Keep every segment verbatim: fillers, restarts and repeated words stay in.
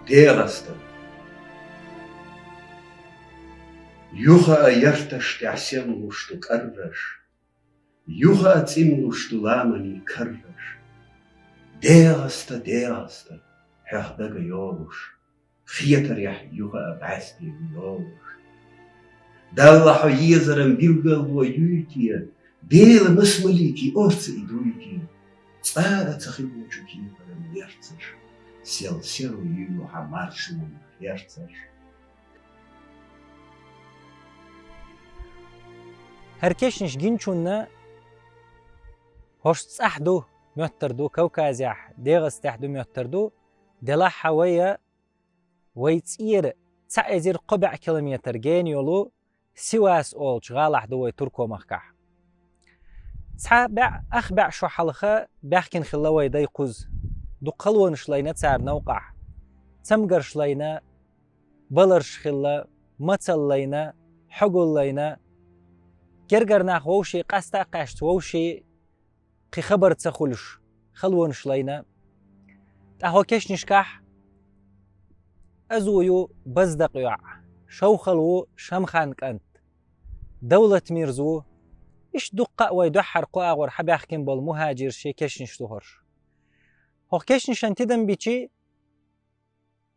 ДегӀаста. Юха а ярташ тӀехь сенлуш ду кӀарраш, юха а цӀинлуш ду ламанийн карраш. ДегӀаста, дегӀаста, хьох дага йолуш, хетарехь юха а бӀаьсте йолуш. Далла хьо езаран билгало юй те, Дела масмаликий орца и дуй те? Цкъа а ца хилла чу кепара мерцаш, сел серо юй хьан маршонан херцаш. ХӀара кешнаш гинчунна хӀорш цӀахь ду, моьттар ду, Кавказехь, ДегӀастехь ду моьттар ду, делахь а вай а, вай цӀера цхьа эзар кхо бӀе километр гена йолу Сивас олучу гӀалахь ду вай Турко-махкахь. Цхьа бӀе, ах бӀе шо хьалха баьхкина хилла вай дай кхуза. Дукха халонаш лайна цара новкъахь. Цамгарш лайна, баларш хилла, мацалла лайна, хьогал лайна. Гергара нах вовшийн къаста а кхаьчча, вовшийн кхин хабар ца хуьлуш, халонаш лайна. ТӀаккха кешнашкахь Азу ю Баздакъ йоӀ, Шовхал ву Шамхан кӀант, Давлатмирза ву. Иштта дуккха а вай дуьххьара кху агӀор хьабаьхкина болу мухӀажирш шайн кешнаш ду хӀорш. ХӀокху кешнашан тидам бичи,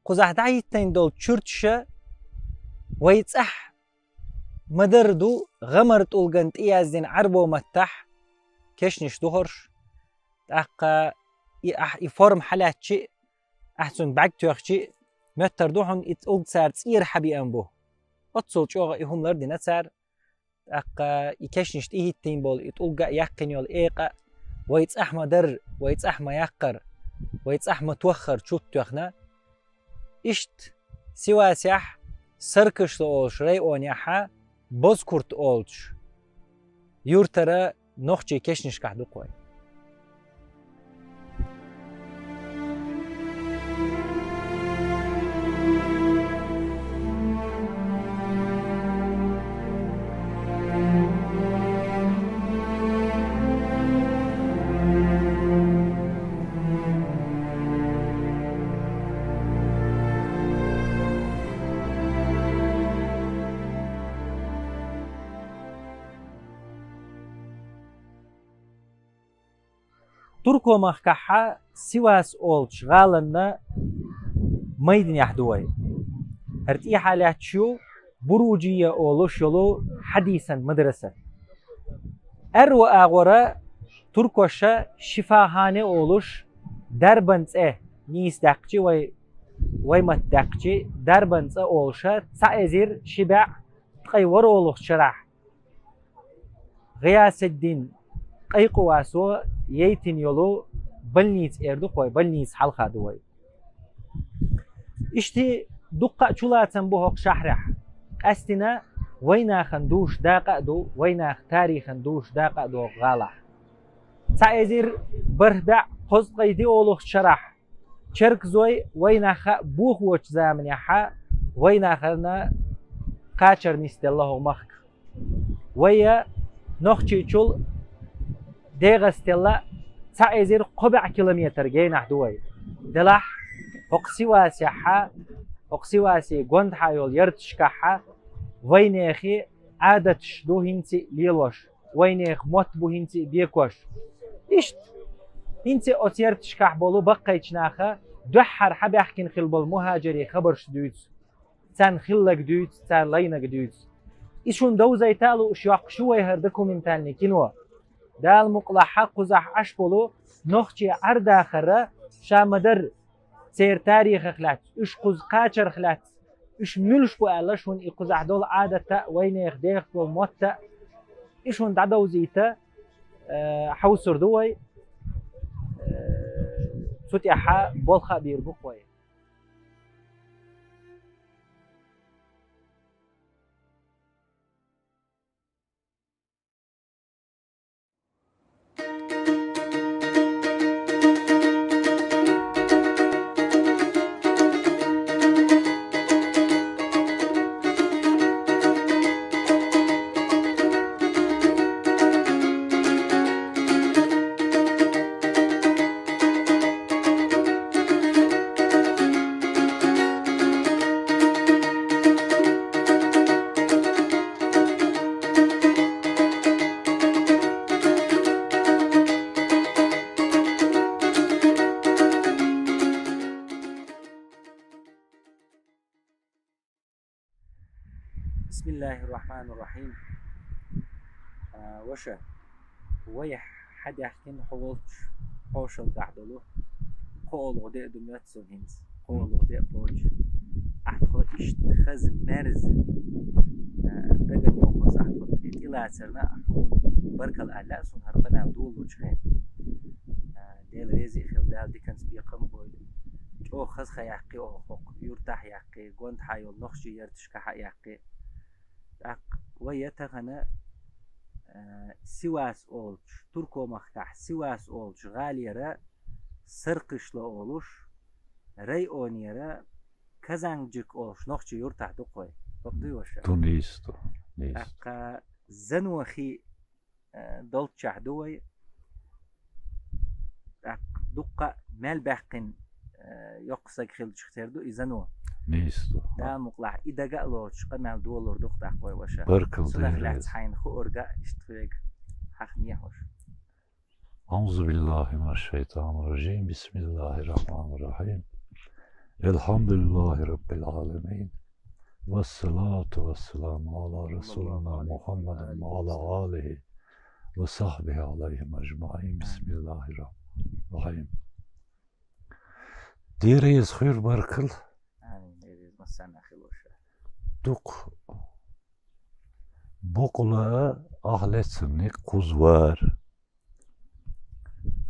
кхузахь дӀахӀиттийна долу чуьрташа вай цӀахь ма-дарра ду, гӀамар тӀулган тӀеяздина Ӏарбо маттахь кешнаш ду хӀорш. ТӀаккха и ахь и форма хьалаьцчи, ахь цунна бӀаьрг тоьхчи, моьттар ду хьуна и тӀулг цара цӀера хьабеана бу. Оццул чӀогӀа и хӀума лардина цара. ТӀаккха и кешнаш тӀехӀиттийна болу, и тӀулга а яьккхина йолу экъа а, вай цӀахь ма-дарра, вай цӀахь ма-яккхара, вай цӀахь ма-тоххара чут тоьхна. Иштта Сивасехь Саркашла олуш районехьа Бозкурт олучу юьртара нохчийн кешнашкахь ду-кх вай. Турко-махкахьа Сивас олучу гӀаланна майданехь ду вай. ХӀара тӀехьа лаьтташ ю Буружия олуш йолу хьадисан мадраса. Аьрру агӀора туркоша Шифахане олуш, дарбан цӀе нийса даьккхичи вай, вай матта даьккхичи, дарбан цӀа олуша цхьа эзар ши бӀе ткъе ворхӀалгӀачу шарахь Гъиясаддин Къайкъувасо яйтина йолу больница эр ду-кх вай, больница хьалха ду вай. Иштта дуккха а чулацам бу хӀокху шахьрехь. Къаьстина вайнахана дуьйцуш дакъа а ду, вайнах тарихан дуьйцуш дакъа а ду хӀокху гӀалахь. Цхьа эзар бархӀ бӀе кхузткъе диъолгӀачу шарахь черкзой вайнах хаа бохочу заманехьа вайнахана кхачар нисделла хӀокху махка. Вай а Нохчийчул ДегӀастелла цхьа эзар кхо бӀе километр генахь ду вай. Делахь хӀокху Сивасехьа, хӀокху Сивасе гондахьа йолу ярташкахьа вайнехан Ӏадаташ ду хӀинца а лелош, вайнехан мотт бу хӀинца а бекош. Иштта хӀинца а оцу ярташкахь болу баккхийчу наха дуьххьара хьабаьхкина хилла болу мухӀажирийн хабарш дуьйцу. Царна хилларг дуьйцу, цара лайнарг дуьйцу. И шуна довзийта а лууш йоккхуш ю вай хӀара документальный кино. Дала мукъалахь кхузахь Ӏаш болу нохчийн Ӏар-дахар ша ма-дарра, церан тарихах лаьцна, уьш кхуза кхачарх лаьцна, уьш муьлш бу аьлла, шуна и кхузахь долу Ӏадат а, вайнехан дехаш болу мотт а, и шуна дӀадовзийта, э, хьовсур ду вай, э, цу тӀехьа болх а бийр бу-кх вай. بسم الله الرحمن الرحيم. А, ваша, вай хьадаьхкина хьо волчу хьошалгахь долу кхоалгӀа де а ду моьтту суна хӀинца. КхоалгӀа де а кхочу. Ахьа тхо иштта хаза мерза, а, дагана йохуш ахьа тхо тӀе-, тӀелацарна а хьуна баркалла аьлла а суна хӀара къамел долучу хенахь. А, Дела реза а хила, Дала диканца бекхам а бойла. ЧӀогӀа хаза хан яьккхи оха хӀокху юьртахь а яьккхи, гонахьа йолу нохчийн ярташкахь а яьккхи. ТӀаккха вай я тахана, а, Сивас олучу, Туркомахкахь Сивас олучу гӀалера Саркъишло олуш, районера Казанджик олуш нохчийн юьртахь ду-кх вай. ХӀокху дуй, ваша? Ду, нийса ду, нийса. ТӀаккха Занохи, а, долччехь ду вай. ТӀаккха дуккха а мел баьккхина, а, йоккха стаг хиллачух тера ду и Зано. Нийса ду. Дала мукъалахь, и дага а лоцуш къамел долур ду-кх тӀаккха вай, ваша. Баркалла. Цунах лаьцна хьайна хуург а иштта хьоьга хьахне хьуна. أعوذ بالله من الشيطان الرجيم. بسم الله الرحمن الرحيم. الحمد لله رب العالمين. والصلاة والسلام على رسولنا محمد وعلى آله وصحبه عليهم أجمعين. بسم الله الرحمن الرحيم. Дела реза хуьлда, баркалла. Амин, дела реза, массарна а хуьлда, ваша. Дукха боккъала а ахь лецнарг кхуза вара.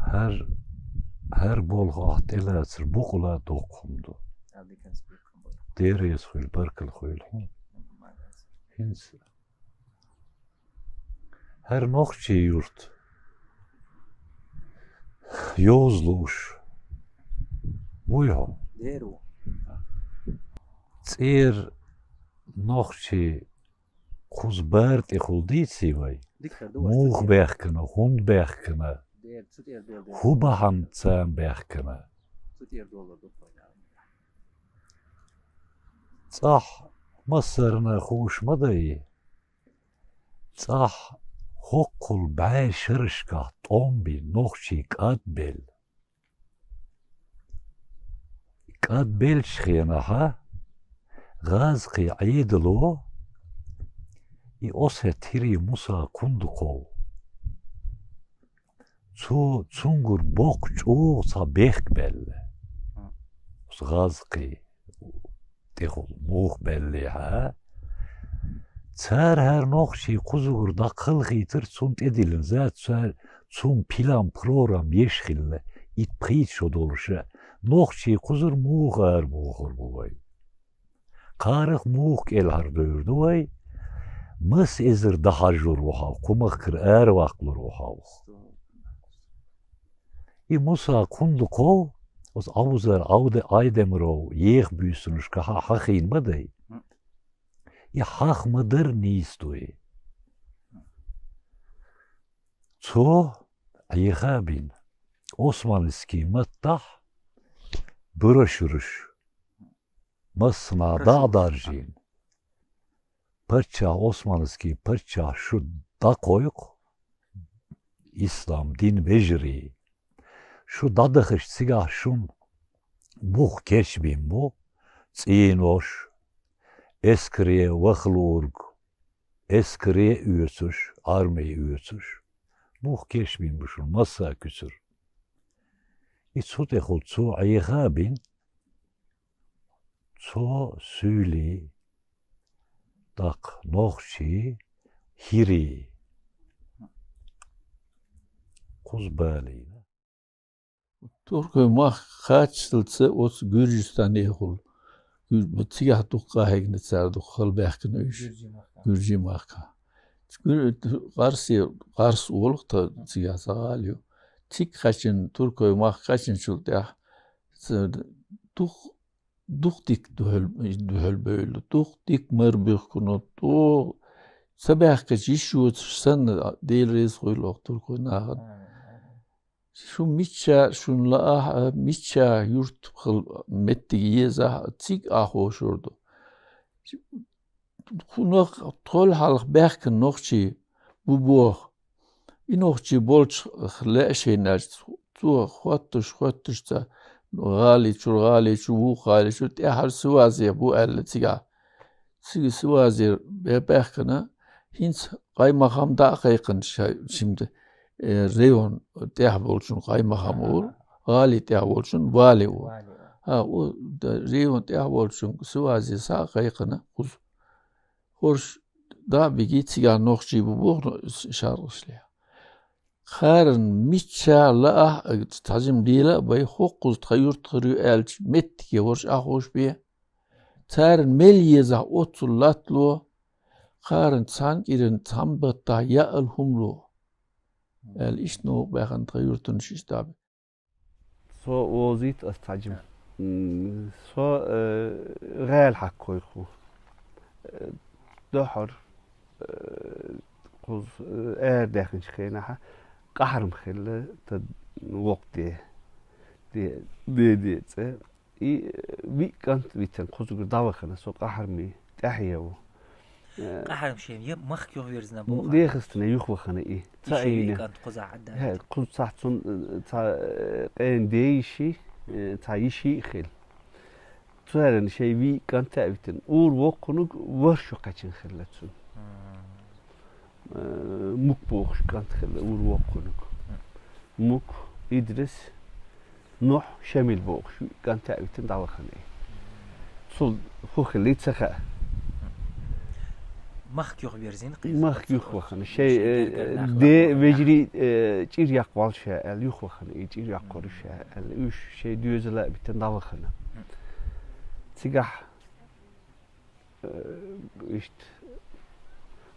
ХӀара, хӀара болх ахь тӀелацар боккъала а доккха хӀума ду. Дела реза хуьлда, баркалла хуьлда хьуна. ХӀинца хӀара нохчийн юрт йовза лууш вуй хьо? Дера ву. ЦӀера нохчий кхуза бара тӀехула дийций вай? Дика хир ду, ваша. Муха баьхкина, хӀунда баьхкина? Дера, цу тӀера дола, дера. ХӀун бахьана царна баьхкина? Цу тӀера дола ду. ЦӀахь массарна а хууш ма дай. ЦӀахь хӀоккхул бӀе шерашкахь тӀом бина нохчий кӀадбелла. КӀадбеллачу хенахь гӀазкхийн Ӏедало и Осет-Хири Муса Кундуков, цо, цуьнгара боккха чӀогӀа цхьа бехк баьлла. Оцу гӀазкхийн тӀехула муха баьллехьа, цара хӀара нохчий кхузугара дӀакхалхийтира, цунна тӀедиллина за, цара цунна план-программа еш хилла, итт-пхийтта шо долуш а, нохчий кхузара муха арабохур бу вай? Кхарах муха кӀелхьардевр ду вай? Маса эзар дӀахьажор ву хьовха, кху махкара араваккхалур ву хьовха? И Муса Кундуков, оцу Абузар Ӏавда-, Айдемаров еха буьйсанашкахь хьахийна ма дай. И хьаха ма дара, нийса ду и. Цо Ӏеха а бина, османский маттахь брошюраш массанхьа дӀа а даржийна. Паччахь, османский паччахь, шу дӀакхойкху, ислам дин вежарий. Шу дӀадахча, цигахь шуна мух кечбина бу цӀенош, эскаре ваха луург, эскаре а оьцуш, арме а оьцуш, мух кечбина бу шуна массо а куьцара. И цу тӀехула цо Ӏеха а бина, цо суьйлий, тӀаккха нохчий, хӀирий кхуза балийна. Туркойн махка кхаччалца оцу Гуьржистанехула. Гуьр-, цигахь дукха къахьегна цара, дукха хала баьхкина уьш. Гуьржийн махка. Гуьржийн махка. Гуьр-, Къарсе, Къарс олу-кх тхан цигахь цхьа гӀала ю. Цига кхаьчна, туркойн махка кхаьчначул тӀаьхьа, ц-, дукха, дукха дика дуьхьал-, дуьхьалбевлла, дукха дика мара буьхкина, дукха ца баьхкича йиш йоцуш санна, Дела реза хуьлда оха туркойн нахана. Шу мичча, шуна лаахь а, мичча юрт хала меттиг езахь а, цига а хьошур ду. Кхунах тхол хьалха баьхкина нохчий бу боху. И нохчий болчух лаьа шайна аьлча, цо хоттуш, хоттуш ца, гӀали чуьра, гӀали чу, вукху гӀали чу, тӀаьхьара Сивасе бу аьлла цигахь. Цига Сивазер бе-, баьхкина, хӀинца къаймахам дӀа а кхайкхина ша-, шимда, э, район тӀехь болчун къаймахам олу, гӀали тӀехь волчун вали олу. Вали. ХӀа, у, да, район тӀехь волчун Сивазе схьа а кхайкхина, кхуза. ХӀорш дӀа а бигий, цигахь нохчий бу боху шаргӀашле. Кхаран мичча лаахь а, цхьа жима лела а бай, хӀокхуза тхан юрт хир ю аьллачу меттиге хӀорш Ӏахош бе. Царна мел езахь оццул латтало, кхаран цхьана кӀиран цхьана баттахь яал хӀума ло, аьлла, иштта новкъа баьхна тхан юртанаш иштта бе. Со вовзийта ас цхьа жима. М, со, э, гӀала хьакхойх ву. Э, дуьххьара, э, кхуза, э, арадаьхначу хенахь къахьарма хилла тхан воккха де, де, де, де цӀе. И, э, виъ кӀант витина кхузугара дӀавахана со къахьармий тӀаьхье ву. Э, къахьарма шен я махка юхаверзина боху. Дехастане юхавахана и. Ца и шен Ӏийна. КӀант кхузахь Ӏадда. ХӀе, кхуза цхьа цун, э, цхьа, э, къена де йиши, э, цхьа йиши а хилла. Царна шайн виъ кӀант а витина. Ур воккханиг ворхӀ шо кхаьчна хилла цунна. Мгм. Э, Мук бохуш кӀант хилла ур воккханиг. Мук, Идрис, Нухь, Шамил бохуш виъ кӀант а витина дӀавахана и. Цул хӀун хилла ца хаьа. Махка юхаверзина кхин. Махка юхавахана. Шайн, шайн э, гергара нах де лахвахана. Вежарий, э, чӀир яккха валла ша аьлла, юхавахана и чӀир яккхор ю ша аьлла. Уьш шайн доьзал а битина дӀавахана. Цигахь Э, иштта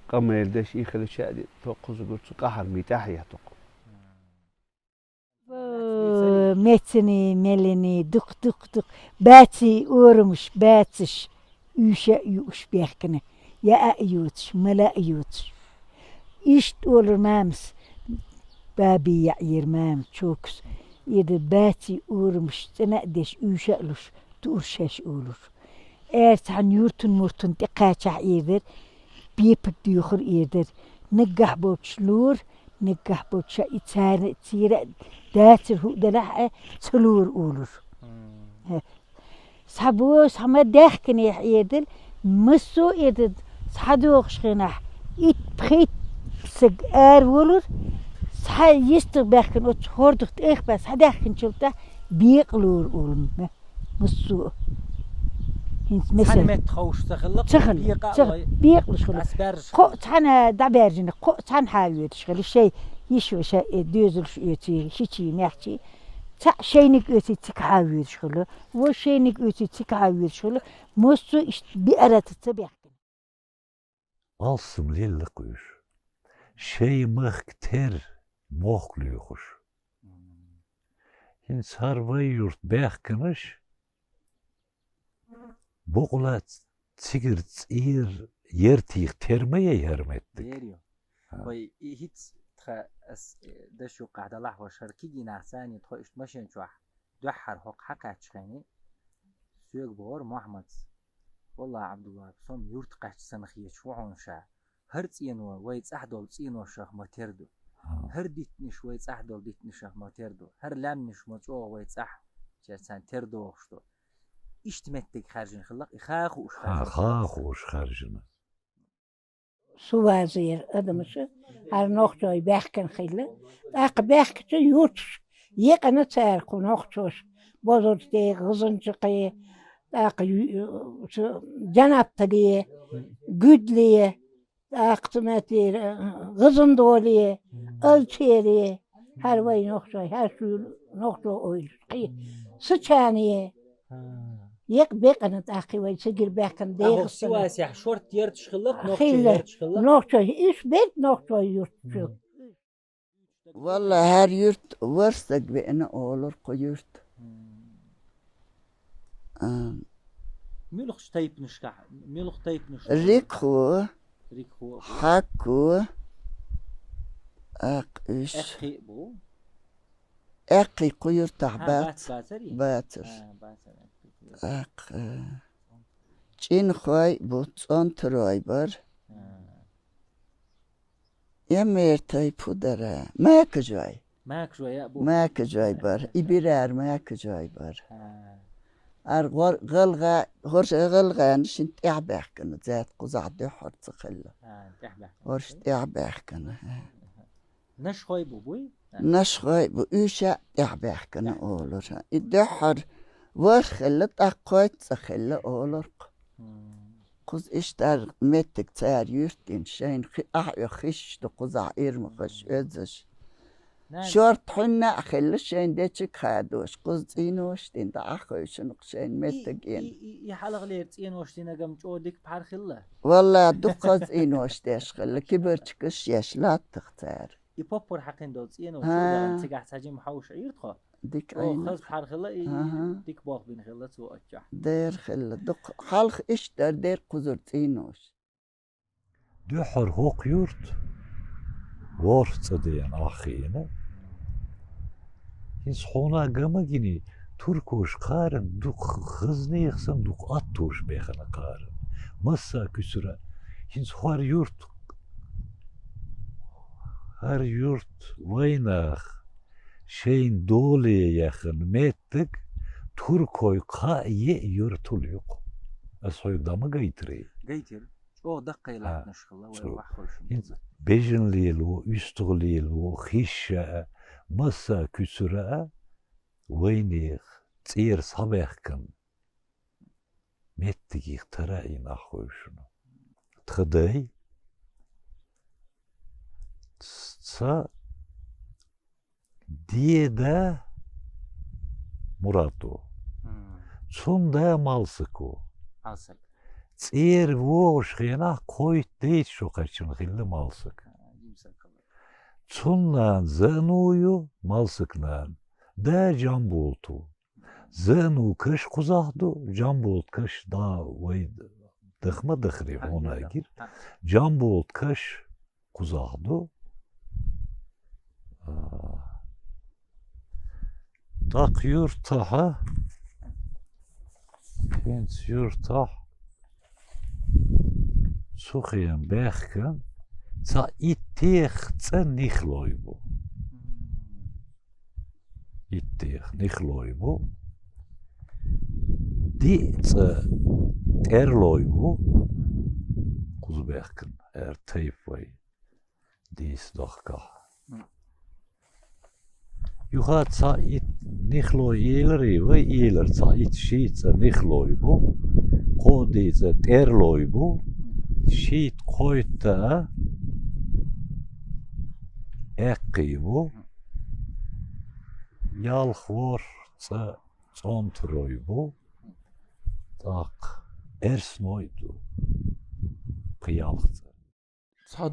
къамел деш и хилча а ди-, тхо кхузугара цу къахьармий тӀаьхье тхо. Бо, мецани, мелани, дукх, дукх, дукх. Баций орамаш, бацаш, уьйша а юуш бехкана. Яа а йоцуш, мала а йоцуш. Иштта олура мамас, баби яӀера мама чокус. Эда баций орамаш цӀена а деш, уьйша а луш, туур шаьш олура. Эр цхьана юртан-муртан тӀекхачахь эр дара, бепиг доьхур эр дара. Наггахь болчуш лора, наггахь болчуш и царна, цера а дацар хӀу а делахь а, ца лора олура. Мм. Хьа. Схьабо, схьа ма даьхкинехь эр дара, массо а эр дара, схьадохуш хенахь, итт-пхийтта саг ара волура, схьа йистагӀ баьхкина оцу хӀордах тӀехбаьхкина, схьадаьхкинчул тӀаьхьа бекъалора олу ма-, массо а. ХӀинца цхьана месал. Метта ховш ца хилла, ца хилла, бекъа ца а хилла, лой. Бекъалуш хилла. Ас баьржа кхоъ хилла. Цхьана дӀабаьржина, кхоъ цхьана хьан воьдуш хилла, шайн йиш ваша, э, доьзалш оьций, шичий, маьхчий. Цхьаъ шайниг оьций цигахьа воьдуш хилла, вон шайниг оьций цигахьа воьдуш хилла, массо а иштта биарата ца баьхкина. Алсам лелла-кх уьш. Шайн махка тера мохк лоьхуш. ХӀинца хӀара вай юрт баьхкинарш, бакъ лац цигара цӀера яртех тера ма яй хӀара меттиг. Ер ю. ХӀа. Вай и хӀинца тха ас, э, даш юккъехь далахь ваша хӀара кегий нах царний тхо иштта машен чохь дуьххьара хӀокху хьакхаьччахьений, соьга бохура Мохьмадс: «Валлахь, Ӏабдулла, со-м юрт кхаьчча санна хеташ ву хьуна ша. ХӀара цӀено вай цӀахь долу цӀеношах ма тера ду. ХӀара диттанаш вай цӀахь долу диттанашах ма тера ду. ХӀара лаьмнаш ма чӀогӀа вай цӀахь, чер царна тера дохуш ду». Иштта меттиг хаьржина хилла-кх, и ха а хууш хаьржина. Ха а хууш хаьржина. Сувазера адамаш, хӀара нохчой баьхкина хилла. ТӀаккха баьхкича юрташ екъана цара кху нохчоша. Бозарте, ГӀазанчакхе, тӀаккха ю-, ю-, цу Джанаптале, Гуьдле, тӀаккха цу меттера, ГӀазандоле, Алчере, хӀара вай нохчой, хӀара шу нохчо ойлуш. Кхи-, Сачане, Екъ бекъана тӀаккхи вай цигара баьхкина дехас. Сивасехь шорт ярташ хилла, нохчо ярташ хилла. Нохчо, уьш берд нохчо юрташ. Валла, хӀара юрт ворхӀ стаг веана олура кху юрт. А. Муьлхачу тайпанашкахь, муьлха тайпанаш? Рикхо. Рикхо. Хьакко. Аккхий уьш. Эккхий бу. Эккхий кху юртахь бац. Бацара. Аккха. ЧӀинхой бу, цӀонтарой бар. Я мер тайпа дара. Макажой. Макажой бар. И бирар макажой бар. Ар гӀор-, гӀалгӀа-, хӀорш гӀалгӀанаш шин тӀехьа баьхкина, зӀаьт кхузахь дуьххьара ца хилла. А, тӀехьа баьхкина. ХӀорш тӀехьа баьхкина, хӀа. Нашхой бу буй? Нашхой бу, уьш а тӀехьа баьхкина олура. И дуьххьара ворхӀ хилла, тӀаккха кхойтта цӀа хилла олура-кх. Мм. Кхуза иштта меттиг цара юьртдина, шайна хи-, ахьа хиш ду кхузахь ирмахаш, оьзаш. Нана. Шорта хьуьнна а хилла, шайн дечиг хадош, кхуза цӀенош дина, дӀа хевшина-кх шайн И, меттиг и, ена. И, и хьалхалера цӀенош динагам чӀо дика пхьар хилла? Валла, дукха цӀенош деш хилла, кибарчикаш еш латтах цара. И поппар хьакхин долу цӀенош, ХӀа. Цигахь цхьа жима хьовш Ӏийра тхо? Дика О, Ӏийна. Хаза пхьар хилла, и Аха. Дика болх бина хилла цо оццахь. Дера хилла. Дукха хьалха иштта дара дера кхузара цӀенош. Дуьххьара хӀокху юрт ворхӀ цӀа дена ахь хиъна. ХӀинца хьуна ган ма гиний, туркош кхаран дукха хазанех санна дукха аттош бехана кхаран. Масса а куьцара хӀинца хӀара юрт, хӀара юрт вайнах шайн доле яхана меттиг туркой кхаа еа юртал ю-кх. Ас хьоьга дӀа ма гайтарий? Гайтира. ЧӀогӀа даккхий А, латтанаш хилла вай чу. Ваххуьйшинна. ХӀинца бежан лело, уьстагӀ лело, хиш а, масса а куьцара а, вайнех цӀера схьабаьхкина меттигех тара а йина ахь хой шуна. Тхан дай ца деда Мурадо. Мм. Цунна да Малсако. Малсак. ЦӀера вогӀуш хенахь кхойтта дайца шо кхаьчна хилла Малсак. А, Йимсак хилла. Цунна нана Зану ю, Малсак нана. Да Жамбулту. Зану каш кхузахь ду, Жамбулт каш да вай даха ма дахарий А, хьуна да, да. Гира. А. Жамбулт каш кхузахь ду. А, тӀаккха юртахьа, хӀинца юртахь цу хен баьхкан цхьа иттех цӀа нихлой бу. Иттех нихлой бу. Диъ цӀа тӀерлой бу. Кхуза баьхкан, эр тайп вай. Дийца дохкахь. Юха цхьа итт нихлой ийларий, вай ийлар цхьа итт шийтта цӀа нихлой бу, кхо дийца тӀерлой бу, шийтта кхойтта а эккхий бу, ялх ворхӀ цӀа цӀонтарой бу, тӀаккха эрсной ду, кхин ялх цӀа. Цхьа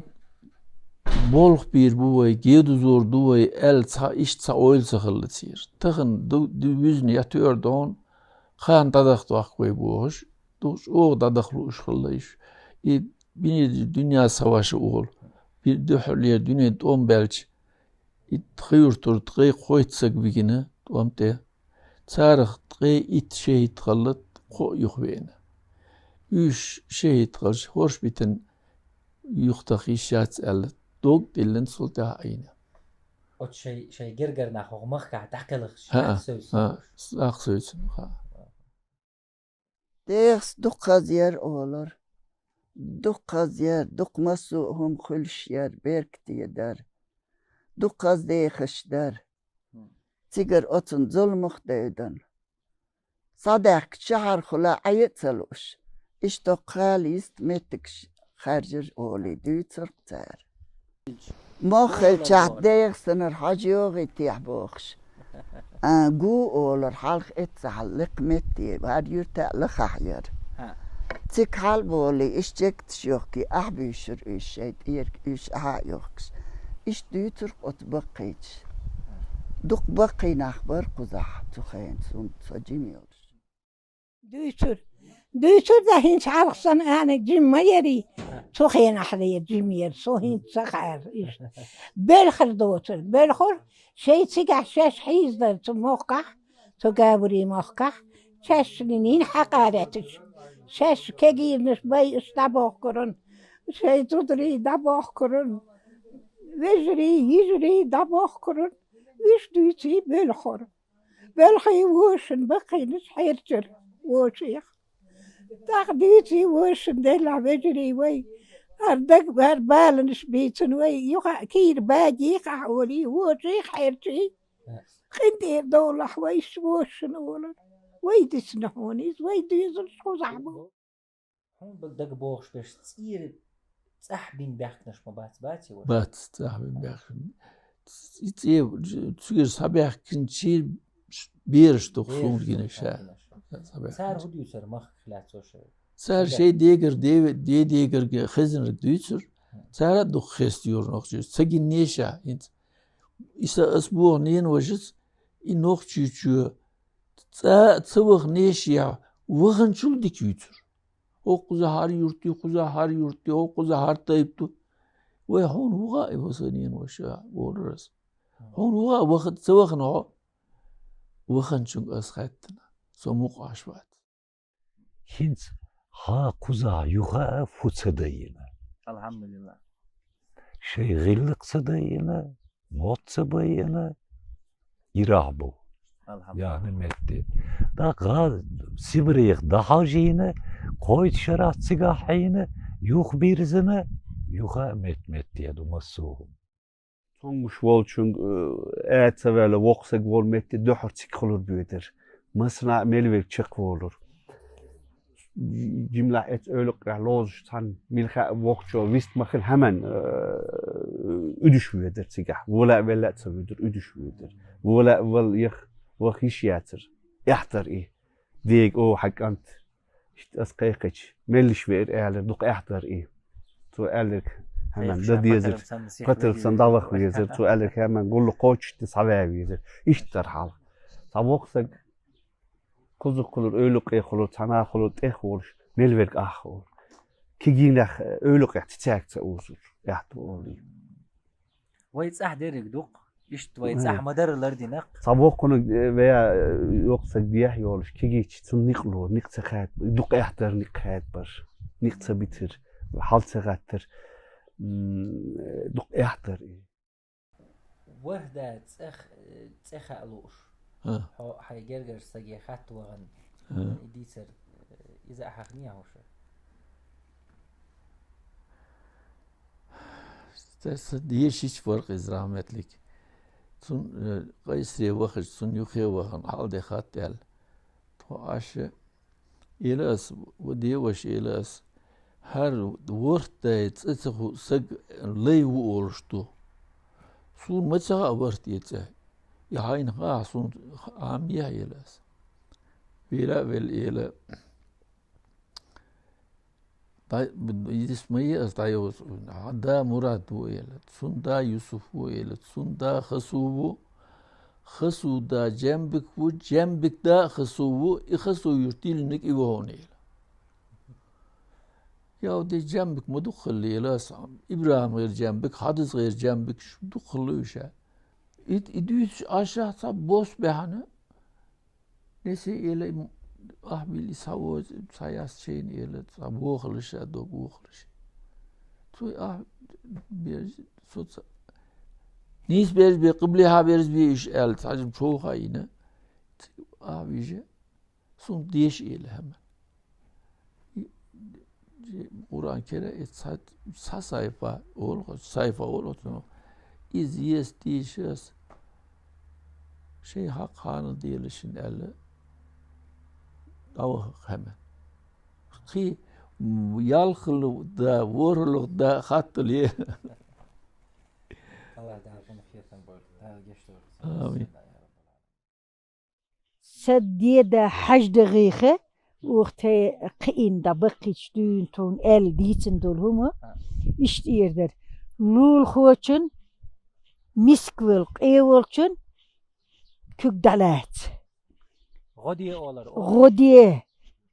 болх бийр бу вай, гедузор ду вай аьлла, цхьа иштта цхьа ойла ца хилла церан. Тахана ду-, ду-, вуьзна я тоьар догӀна, кхана дӀадахадоккху вай бохуш, ду-, чӀогӀа дӀадахалуш хилла уьш. И бинедир дуьнья ца ваша олу, бир дуьххьарлера дуьнен тӀом баьлча, и тхан юртара ткъе кхойтта саг вигина тӀом тӀе. Царах ткъе итт шахӀид хилла, кхоъ юхавеана. Уьш шахӀид хилча, хӀорш битина юхатаха йиш яц аьлла, дог тӀиллина цул тӀаьхьа Ӏийна. Оцу шай, шай гергара нах хӀокху махкахь дӀакхелхаш, ХӀаъ, сахьт севцна. ХӀаъ, сахьт севцна, хӀаъ. ДегӀаца дукха хаза яра олура. Дукха хаза яра, дукха массо а хӀума хуьлуш яра, беркате дара. Дукха хаза дехаш дара. Цигара оцунна зуламах а девдана. Схьадаьхкича шахьархула Ӏе а ца лууш, иштта кхана йист меттигаш хаьржира олий дуьйцура-кх цара. Мохк хилчахь, ДегӀастанара хьожа йогӀий техьа бохуш. А, гу олура, хьалха эццахьа лекха метте, хӀара юьрта а лахахь яра. ХӀаъ. Цига хьалаболий, иштта чекаташ йохкий, ахьа буьйшура уьш шайн тӀерга, уьш ахьа а йохкуш. Иштта дуьйцура-кх оцу баккхийчаша. Дукха баккхий нах бара кхузахь цу хенахь, цунна со жима йолуш. Дуьйцура. Дуьйцура, дан хӀинца хьалха санна, ана, жима ма ярий. Цу хенахь ле жима яра, со хӀинца ца хаьара иштта. Белхар доцура. Белхар, шайн цигахь шаьш хьийзадара цу мохкахь, цу Гавурийн мохкахь, шаьш нин хьакъа леташ. Шаьш кегийнаш байъаш дӀабохкуран, шайн зударий дӀабохкуран, вежарий, йижарий дӀабохкуран, уьш дуьйций белхар. Белхий вовшашна баккхийнаш хьерчира. вочех. ТӀаккха дийций вошин делахь вежарий вай. ХӀара даг, хӀара баланаш бийцина вай. Юха кийра багийх ахь олий, вочех хьерчий. КъинтӀера довлахь вай иш вошин олар. Вай дисна хьуна иза, вай дуьйзурш кхузахь бу. Хьуна бал даг бохуш берш цӀера цӀахь бин баьхкинарш ма бац, баций вай? Бац, цӀахь бин баьхкин. И цӀе цуьгара схьабаьхкинчий бераш ду суна гина ша. Цара хӀун дуьйцура махках лаьцна шайн? Цара шайн дегара, де-, де-, дегарга хезнарг дуьйцура. Цара а дукха хеста юра нохчий. Ца гиннеша, хӀинца. И са ас боху ненавашаца, и нохчийчоь цӀа ца вахнешехь, ваханчул дика юьйцура. ХӀокхуза хӀара юрт ю, кхуза хӀара юрт ю, хӀокхуза хӀара тайпа ду. Вай, хьуна вуха и васа ненаваша, олура ас. Хьуна вуха ваха-, ца вахана хьо? Ваханчунга ас хаьттина, со мукъа Ӏаш вац. ХӀинца хьан кхузахь юха а фу ца дайина? АлхьамдулиллахӀ. Шайн гӀиллакх ца дайина, мотт ца байина, ирахь бу. АлхьамдулиллахӀ. Яхна метте. ТӀаккха Сибрех дӀахьажийна, кхойтта шарахь цигахь хьийна, юхабирзина, юха а мет-метте ду массо а хӀума. Цомгуш волчунга, э, а ца ваьлла, воккха саг волу метте дуьхьал цига хуьлур боьдура. Массанхьа а мел верг чекхволура. Жимлахь эцу эвлакъехь лозуш цхьана мила хаьа воккхачо вист ма хила хӀаман, э, уьдуш воьдура цигахь. Вола а велла а ца воьдура, уьдуш воьдура. Вола а вала яха, ваха йиш яцара. Эхь дара и. Дега, о, хьан кӀант. Иштта ас кхайкхича, меллиш веара аьллера, дукха эхь дара и. Цо аьллера, хӀаман дан дезара, патарца санна дӀаваха везара. Цо аьллера, хӀаман гуллу кхочушде схьаваьа везара. Иштта дара хьалха. Цхьа воккха саг кхузахь хуьлура, эвлакъе хуьлура, цхьана хуьлура, тӀех волуш, мел верг ахь олу. Кегийнех эвлакъехь цицаьрга ца узура, эхь ду олий. Вай цӀахь дерриг дукха. Иштта вай цӀахь ма-дарра лардина-кх. Цхьа воккханиг, э, веа, э, йоккха саг дехьа йолуш, кегийча цунна никъ ло, никъ ца хаьдба, дукха эхь дара никъ хаьдбарш, никъ ца битира, хьал ца гӀаттара, м, э, дукха эхь дара и. ВорхӀ да цӀе х-, цӀе хаа лууш. Хьо хьайн гергара саге хатта вахана. И дийцар, э, иза а хьахне хьуна ша? Тесса дешича вара-кх иза, рахьматлик. Цунна, э, къайсаре вахача, цунна юххе вахана, хьал де хатта аьлла. Тхо аша, эла ас, ва деваша, эла ас, хӀара ворхӀ дай цӀе ца ху-, саг лай ву олуш ду. Суна ма ца хаьа ворхӀ дай цӀе. И хьайна хаьа, суна Ӏамъяхьа, эла ас. Вела а велла, эла. Дай, исмаи ас дӀайовза, хьан да Мурад ву, эла, цун да Юсуф ву, эла, цун да Хасу ву, Хасу да Джамбик ву, Джамбик да Хасу ву, и Хасу юрт диллинарг и ву хьуна, эла. Яу де Джамбик ма дукха хилла, эла, ас, ИбрахӀим гӀер Джамбик, Хьадис гӀер Джамбик, шу дукха хилла уьш. И, и дуьйцуш Ӏаш цхьа бос баьхьана, Несе, эла, м-, ахь вилли схьавоз, схьаяс чейна, эла, цхьа вохалаш а дог вохалаш. Цо ахь берз-, со ца-, нийс берз бе, къиблехьа берз бе уьш аьлла, цхьа жим човха йина. Ц-, ахь вижа, сунна деша, эла, хӀама. И, и Къуръан кера, и цхьа, цхьа сайфа олу, сайфа олу цунах. Иза еза тийшас шайн хьакъ хьанал делашин аьлла, дӀаваха хӀама. Кхин ялхалла да, ворхӀалла да хаттале. Аллах Дала гӀунах хетам бойла. Дала гешт дойла. Амин. Сан деда хьаждагӀиха, ух, тхе кхиъна дӀа баккхийчу дуьйна тхуна аьлла дийцина долу хӀума, иштта эр дара: лулахочун, мискавелла къе волчун куьг дӀалаца. ГӀо де олар. ГӀо де.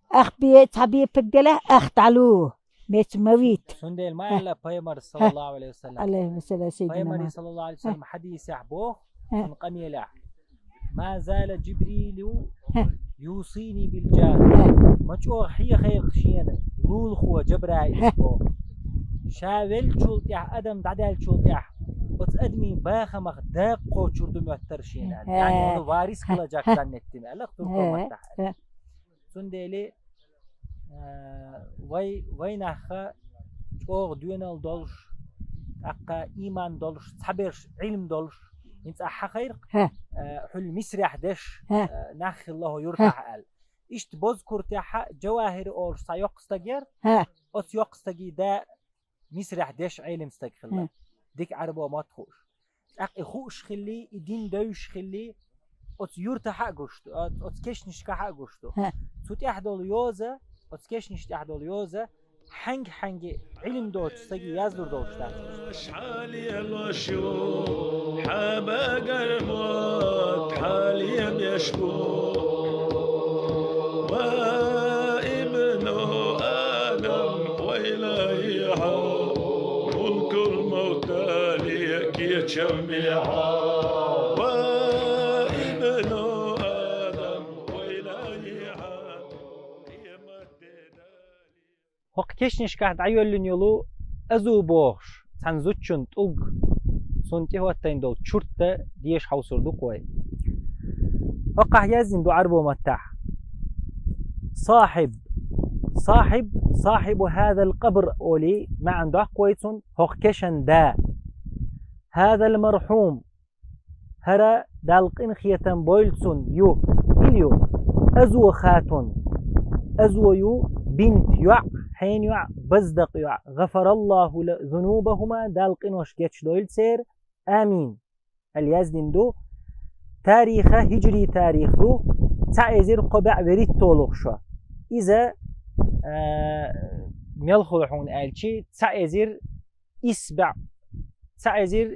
Ах бе, цхьа бепиг делахь, ах дӀалу. Меца ма вита. Цундела ма аьлла пайхамар, саллаллаху алейхи ва саллям. Алейхи ва саллям, сайидина Пайхамари, Мухаммад. Саллаллаху алейхи ва саллям, хьадисехь боху, цуьнан къамелехь: «Ма зала Джибрилу юсини бил джар». Ма чӀогӀа хьехайкха шена лулахо Джабраил боху. Ша веллачул тӀаьхьа, адам дӀадаьллачул тӀаьхьа, оцу адамийн бахамах дакъа кхочур ду моьттара шена аьлла. ЯӀни, хьуна варис хила жак заннеттина аьлла, туркоматтахь аьлла. Цундела, а, вай, вай наха чӀогӀа доьналла долуш, тӀаккха иман долуш, цхьаберш Ӏилма долуш, хӀинца ахьа хайракх, хӀа, а, хьуьлла Мисрехь деш, хӀа, а, нах хилла хӀо юртахь аьлла. Иштта Бозкуртехьа Джавахири олуш цхьа йоккха стаг яра, хӀа, оцу йоккха стагийн да Мисрехь деш Ӏелим стаг хилла. Хм. Дика Ӏарбо мотт хууш. ТӀаккха и хууш хилли, и дин девзаш хилли, оцу юртахьа а гуш ду, а, оцу кешнашкахьа а гуш ду. Хм. Цу тӀехь долу йоза, оцу кешнаш тӀехь долу йоза, хьаьнга-хьаьнга Ӏилма доцу стаге яздур долуш дац. Хьалелош ю, хьабагар мотт, хьалебеш бу. Ва ибну Адам, вайла йихьа, мулкул мавта ле кечам мехьа. Ва ибну Адам, вайла йихьа, къемат де дали. ХӀокху кешнашкахь дӀайоьллина йолу Азу бохуш цхьана зудчун тӀулг, цунна тӀехӀоттийна долу чурт а деша хьовсур ду-кх вай. ХӀокхахь яздина ду Ӏарбо маттахь: «Сахьиб, сахьиб, сахьибу хӀазал къабр», олий, маьӀна доккху вай цунна: «ХӀокху кешан да». «ХӀазал мархьум», хӀара, Далла къинхетам бойла цунна, ю, хӀун ю, Азу хатун. Азу ю бинт йоӀ, хьенан йоӀ, Баздакъ йоӀ. «ГӀафараллаху ла-, зунубахума», Далла къинош гечдойла церан. Амин. Аьлла яздина ду. Тариха хӀиджри тарих ду, цхьа эзар кхо бӀе вуьрхӀитталгӀа шо. Иза, а, мел хуьлу хьуна аьлчи, цхьа эзар исс бӀе, цхьа эзар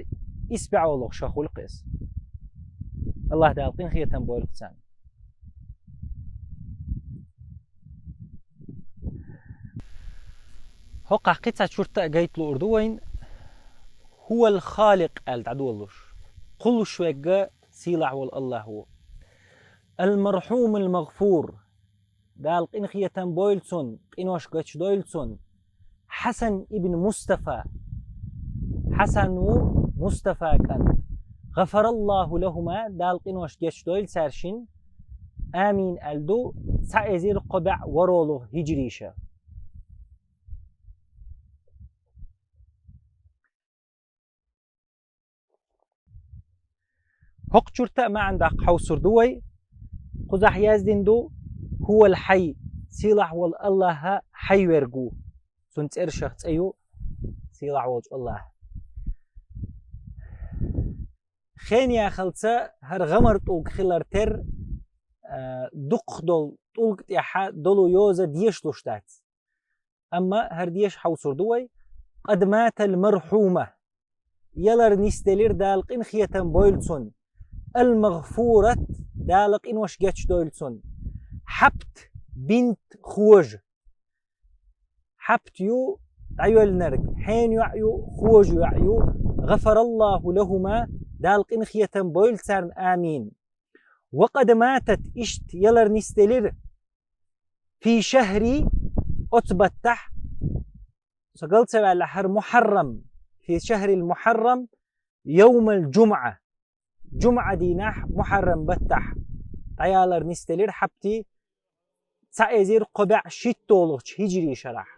исс бӀе олуш шо хуьлу-кх иза. АллахӀ Дала къинхетам бойла-кх царна. ХӀокхахь кхин цхьа чурт а гайта луур ду вайна, «ХӀувал Халикъ» аьлла дӀадолалуш. Кхуллуш верг сийлахь волу АллахӀ ву. «Ал-мархьумул магъфур», Дала къинхетам бойла цунна, къинош гечдойла цунна, Хьасан ибн Мустафа. Хьасан ву Мустафа кӀант. «ГӀафараллаху лахума», Дала къинош гечдойла цаьршинна. Амин аьлла ду, цхьа эзар кхо бӀе ворхӀалгӀа хӀиджри шо. ХӀокху чурта а маьӀна даккха хьовсур ду вай. Кхузахь яздина ду: «ХӀувал хьай», сийлахь волу АллахӀ хьай верг ву. Цуьнан цӀерашах цӀе ю сийлахь волчу АллахӀ. Хен яхалца хӀара гӀамар тӀулг хилар тера, а, дукхах долу тӀулг тӀехь долу йоза дешалуш дац. Амма хӀара деша хьовсур ду вай: «Къад матал мархьума». Ялар нисделира, Дала къинхетам бойла цунна. «Ал-магъфурат», Дала къинош гечдойла цунна. Хьапт бинт Хожа. Хьапт ю дӀайоьллинарг, хьенан йоӀ ю, Хожа йоӀ ю. «ГӀафараллаху лахума», Дала къинхетам бойла царна, амин. «Ва къад матат», иштта ялар нисделира, «фи шахри», оцу баттахь, со гал ца ваьлла, хӀара Мухьаррам, «фи шахрил Мухьаррам, йовмал жумӀа», жумӀа дийнахь, Мухьаррам баттахь дӀаялар нисделира Хьапти, цхьа эзар кхо бӀе шийтталгӀачу хӀиджри шарахь.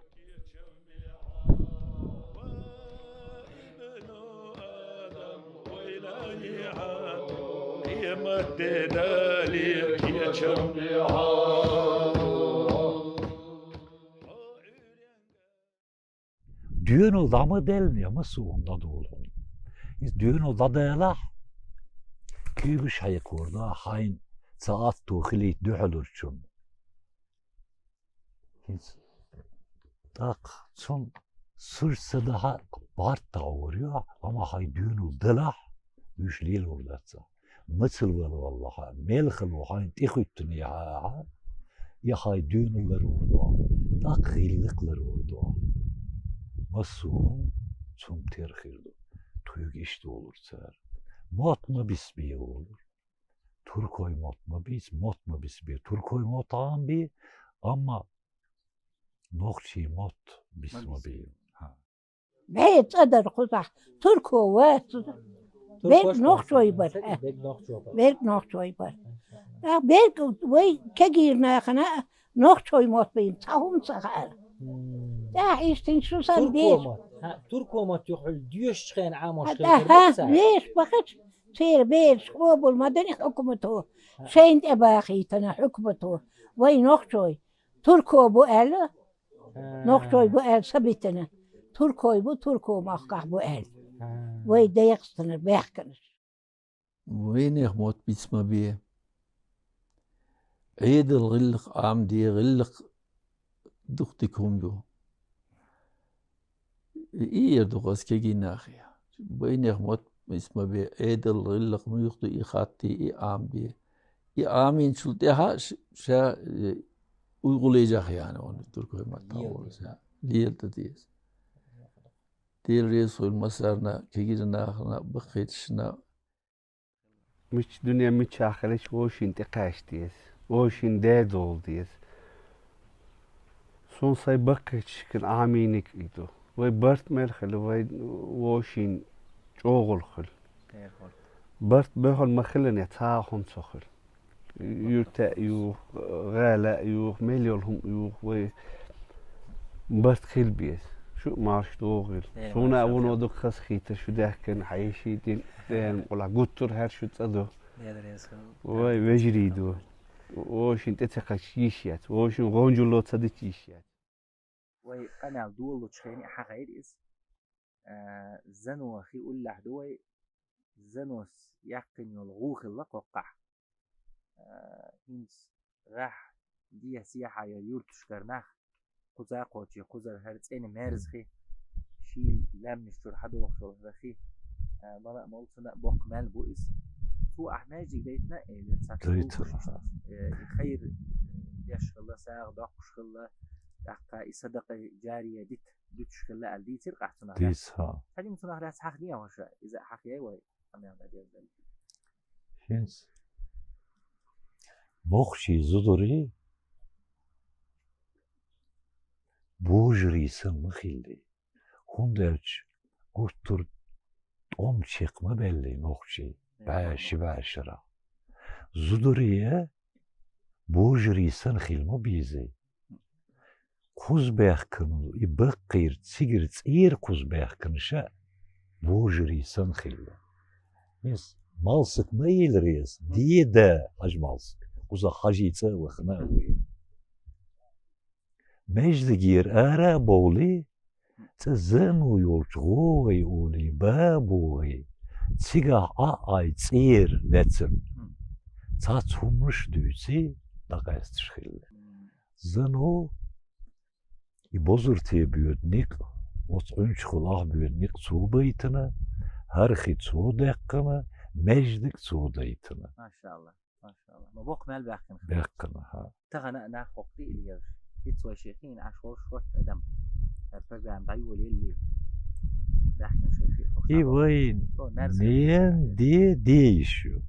Доьналла дӀа ма делла, я массо а хӀума дӀадолу. Иза доьналла дӀаделахь, куьйгаш хьекхор ду хьайна, цхьа атто хилийта дуьхьалурчунна. ХӀинца тӀаккха цунна суьрса дахьа бӀарт дӀагӀор ю, амма хьайн доьналла делахь, уьш лелор дац. Мацалла вала валлахьа, мел хало хьайна тӀехуьттунехьа ахьа, я хьайн доьналла ларор ду ахьа, тӀаккха гӀиллакх ларор ду ахьа. Массо а хӀума цунна тера хир ду. Тхоьга иштта олура цара: мотт ма бисбе олура. Туркойн мотт ма бийца, мотт ма бисбе. Туркойн мотт гӀан бе, амма нохчийн мотт бис ма бе. Вай цӀа дара кхузахь, турко вац. Берг нохчой бара. Берг нохчой бара. ТӀаккха берг вай кегийра нахана Нохчой мотт бийна цхьа хӀума ца хаьара. ТӀаьхьа истина шу сан Турко деша. мотт. ХӀа, турко мотт юха хьуьлла доьшучу хенахь Ӏамош ХӀа, хилла тӀаьхьа, бац цара? Веш бахача, церан бераш къобал ма дина хьукмато. ХӀа. Шайна тӀе бахийтина хьукмато. Вай нохчой турко бу аьлла, А. нохчой бу аьлла са битина. Туркой бу, турко махкахь бу аьлла. А. Вай декъастина баьхканаш. Вайнех мотт биц ма бе. Ӏедал гӀиллакх Ӏамде, гӀиллакх дукха дика хӀума ду. И эр ду-кх ас кегий нахе. Вайнех мотт биц ма бе, Ӏедал гӀиллакх муьлха ду и хатта, и Ӏамде. И Ӏамийначул тӀаьхьа ш-, ша, э, уй гӀуллежах яна ван туркой маттахь волу ша. Лела дан деза. Дела реза хуьлда массарна, кегийрхой нахана, баккхийчарна. Мича дуьне мичахь хилча вовшийн тӀекхаьчна деза, вовшийн дедолу деза. Суна сайн баккхийчашкара Ӏамийниг и ду. Вай барт мел хила, вай вовшийн чӀогӀалла хила. Барт бохур ма хилла, цхьа а хӀума ца хила. Юьрта а юха, гӀала а юха, мел йолу хӀума юха, вай барт хила беза. Шу а марш догӀийла. Суна а вуно дукха хазахийтар шу даьхкина, хьан йишин дин, Делан мукъалахь гуттар хӀара шу цӀа ду. Вай вежарий ду. Вовшийн тӀе ца кхача йиш яц. Вовшийн гӀонжулло ца дича йиш яц. Вай къамел долучу хене хьахийра иза. А, зано хи уллехь ду вай, занос яьккхина йолу гӀу хилла кхоккхахь. А, хӀинца гӀехь, дехьа-сехьа йолу юрташкара нах кхуза кхочий, кхузара хӀара цӀена мерза хи, шийла лаьмнаш чуьра хьадохуш йолу хӀара хи, а, мала а молу, цунна а боккха мел бу иза. Цо ахь маьждиг дайтина а элира, цхьацца Дайтина. Э, и хайр, э, деш хилла, сагӀа доккхуш хилла, тӀаккха и садакъа жария дита дуьтуш хилла аьлла дийцира ахь цунах лаьцна. Дийца, хӀа. Цхьа жима цунах лаьцна хьахийна хьуна ша, иза хьахийна вай, къамел дан деза. ХӀинца. Нохчий зударий божарий санна ма хилла. ХӀунда аьлча гуттар тӀом чекх ма баьллий нохчий, бӀе ши бӀе шарахь. Зударий божарий санна хила ма безий. Кхуза баьхкина, и баккхийра цигара цӀера кхуза баьхкина ша божарий санна хилла. Иза малсаг ма елира иза, деда хьажа малсаг, кхуза хьажий цӀа а вахана а вуй. Маьждигера ара а бовлий, цӀа зано йолчу гӀовгӀай олий, ба а богӀий, цигахь Ӏа а Ӏай цӀера лаьцна. Цхьацца хӀуманаш а дуьйций, дӀакъаьсташ хилла. Зано и бозарте боьду некъ, оцу Ӏуьнчухула ахь боьду некъ цо байтина, хӀара хи цо даьккхина, маьждиг цо дайтина. Машалла. Машалла. Ма боккха мел баьхкина хилла. Баьхкина, хӀа. Тахана а нах хӀокху тӀе а лелаш. ХӀинца вай шен хиъна Ӏаш волуш хӀотта адам. ХӀара программа дӀайолаеллий. Баьхкина шайн хиъна хӀокху И шахьо. Вайн О, мерза. Нен де де йиш ю.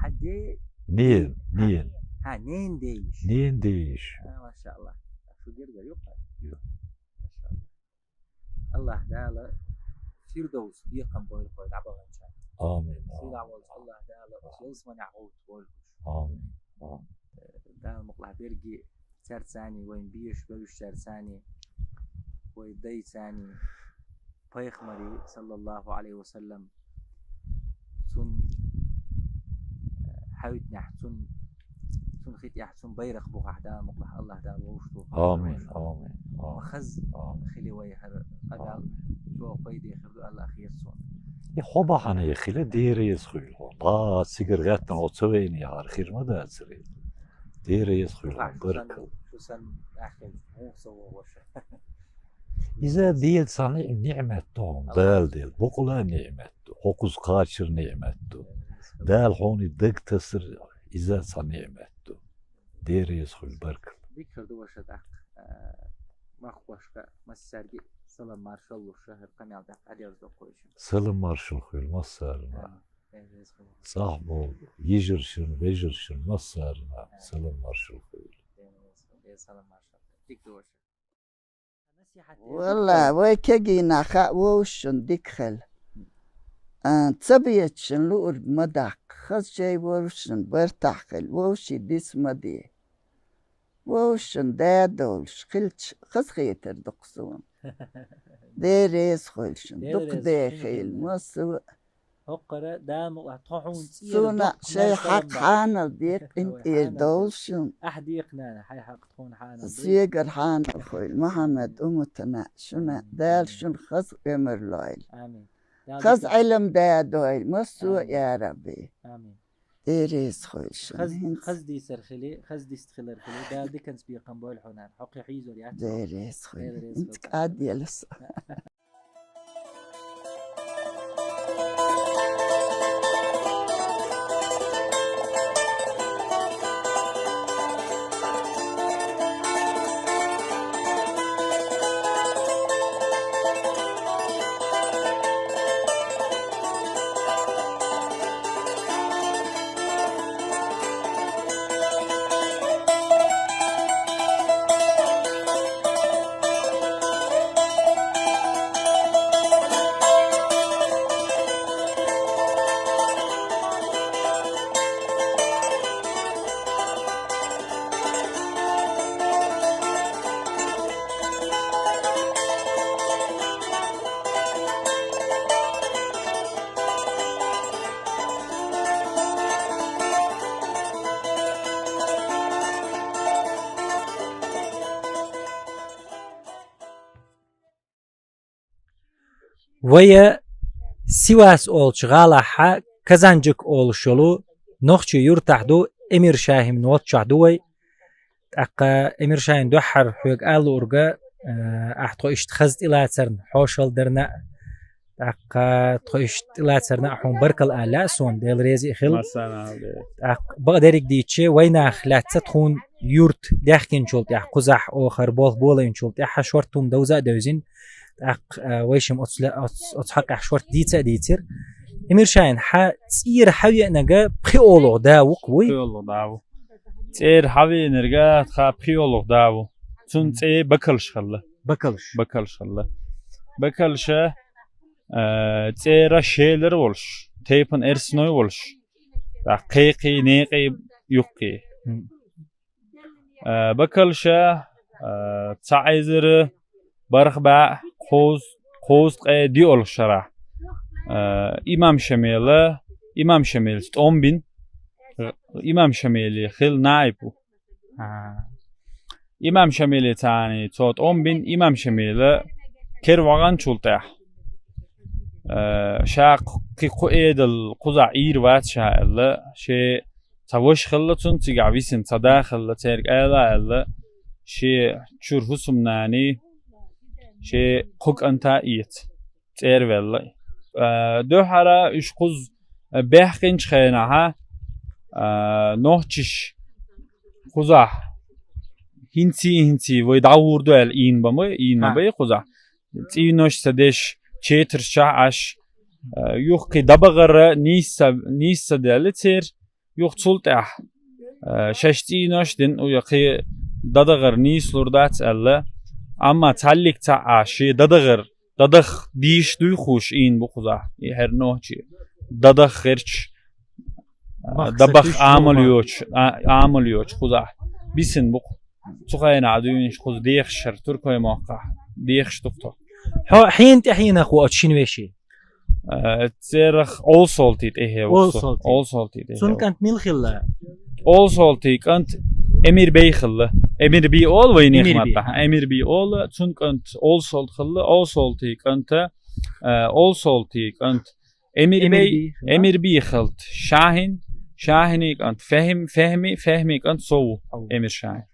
Хьан де? Нен, Хьан? Нен. Хьан, нен де йиш? Нен де йиш. А, машалла. Шу гергара ю-кх? Ю. Машалла. Аллаха Дала Фирдовс бекхам бойла хой дӀабаханчарна. Амин. Сийлахь волчу Аллаха Дала оцу ялсаманехь гӀовттабойла уьш. Амин. Амин. Дала мукъалахь берриге цаьрца цхьаьний, вайн беша бевзачаьрца цхьаьний, вайн дайца цхьаьний, пайхамарий, саллаллаху алейхи ва саллям, цун, э, хьаьвдинехь, цун, цун хи тӀехь, цун байракх бухахь Дала мукъалахь, Аллаха Дала вовшах ву. Амин, амин, амин. Хаза Амин. Хили вай хӀара къамел, Амин. ЧӀогӀа пайде хир ду аьлла хета суна. И хьо бахьана хила дерриг а хуьлу хьо. Ма цигара гӀеттана хьо ца вайна яхьара хир ма дацара. Дерриг а хуьлу хьо, Шу сан, баркалла. Шу сан аьхкенчу муха ца вогӀуш. Иза Дела цхьа ни-, ниъмат ду хьуна, Дала делла. Бакъала а ниъмат ду. Хьо кхуза кхачар ниъмат ду. Дала хьуна даг тасар иза цхьа ниъмат ду. Дерриг а хуьлу баркалла. Дика хир ду ваша тӀаккха. А, махкошка массаьрга салам маршалла луш, хӀара къамел тӀаккха Ӏадерзадо кхойшина. Салам маршалла хуьлу массарна. Амин. Дерриг а хуьлу. ЦӀахь болу, йижаршна, вежаршна массарна салам маршалла хуьлу. Дерриг а хуьлу. Салам маршалла. Дика ду ваша. Валла, вай кегийнах хаа вовшашна дика хила. А, ца безачун луург ма даккха, хаза шай вовшашна бартахь хила, вовшийн диц ма де. Вовшин да долуш хилча, хазахетар ду-кх суна. Дела реза хуьлда шуна. Дела дукха реза хуьлда дехийла шуна. Массо а. ХӀокхара Дала мукъалахь тхо хьуна цӀера суна дукха шайн хьакъ хьанал декъина тӀера долуш шуна. Ахь декъина, хьайн хьакъ тхуна хьанал де. Соьгара хьанал хуьлда, Мухьаммад, уматана, шуна. Дала шуна хаза оьмар лойла. Амин. Хаза Ӏилма да дойла, массо а, я Рабби. Амин. Дела реза хуьлда шуна. Хаза, хаза дийцар хили, хаза дистхилар хили, Дала диканца бекхам бойла хьуна. Хьо кхин хьийзор яц. Дела реза хуьлда. Дела реза хуьлда. ХӀинца кӀадъелла со. Вай Сивас олучу гӀалахьа Казанджик олуш йолу нохчийн юьртахь ду, Эмир Шахин волччохь ду вай. ТӀаккха Эмир Шахин, дуьххьара хьоьга ала луург, э, ахь тхо иштта хаза тӀелацарна хьошалла дарна а, тӀаккха тхо иштта тӀелацарна а хьуна баркалла ала лаьа суна, Дела реза а хила. Массарна а Дела. ТӀаккха бакъдерг дийцича, вайнах лаьцна тхуна юрт даьхкинчул тӀаьхьа, кхузахь охар болх болийначул тӀаьхьа шорта хӀума довза а девзина, тӀаккха, а, вайшимма оцу ле-, оцу, оцу хьакъехь шорта дийца а дийцира. Эмир Шахин, хьан цӀера хьан веанарг пхиолгӀа да ву-кх, вуй? ПхиолгӀа да ву. ЦӀера хьан веанарг тхан пхиолгӀа да ву. Цуьнан цӀе Бакалш хилла. Бакалш. Бакалш хилла. Бакалша, а, цӀера шелара волуш, тайпана эрсаной волуш, тӀаккха кхайкхий, некъий, юхкий. Мгм. А, Бакалша, а, цхьа эзар бархӀ бӀе кхузткъе диъолгӀа шарахь, а, имам Шамела, имам Шамелца тӀом бина, имам Шамеле хилла наиб ву. А. Имам Шамеле царний цо тӀом бина, имам Шамела кер ваханчул тӀаьхьа, а, ша кху-, кхин кху Ӏедал кхузахь Ӏийр вац ша аьлла, шен цхьа ваша хилла цунна, цигахь висина цхьа да хилла, цаьрга ала аьлла, шен чуьра хӀусамнаний, шен кху кӀанта эца, цӀера ваьлла. А, дуьххьара уьш кхуза, а, баьхкинчу хенахьа, а, нохчаш кхузахь хӀинций-хӀинций вай дӀагӀур ду аьлла ийна бан бай, ийна ма бай кхузахь. ЦӀийнош ца деш, четарш чохь Ӏаш, а, юха кхин дӀабахара нийса ца, нийса ца даьлла церан, юха цул тӀаьхьа, а, шаьш цӀийнош дина, я кхин дӀадахар нийса лур дац аьлла, амма цхьаллиг цхьаъ Ӏаш, шен дӀадахар, дӀадах дийш дуй хууш ийна бу кхузахь, и хӀара нохчий. ДӀадах гӀерташ, а, дӀабаха амал йоцуш, а, амал йоцуш кхузахь. Бисина бу кху. Цу хенахь дуьйна кхуза дехаш хӀара Туркойн мохкахь. Дехаш ду кху тхо. Хьо хьенан тӀаьхьенах ву оцу шина вешин? Э, церах Олсолтий тӀехье ву со. Олсолтий. Олсолтий тӀехье ву. Цуьнан кӀант мила хилла? Олсолтий кӀант Эмир-бей хилла. Эмир-бий олу вайнех маттахь. Эмир-бий олу, цуьнан кӀант Олсолт хилла. Олсолтий кӀанта, э, Олсолтий кӀант Эмир-бей, Эмир-бий хилла. Эмир-бий хилла. Шахин, Шахиний кӀант Фехим, Фехми, Фехмий кӀант со ву. Хьо ву. Эмир Шахин.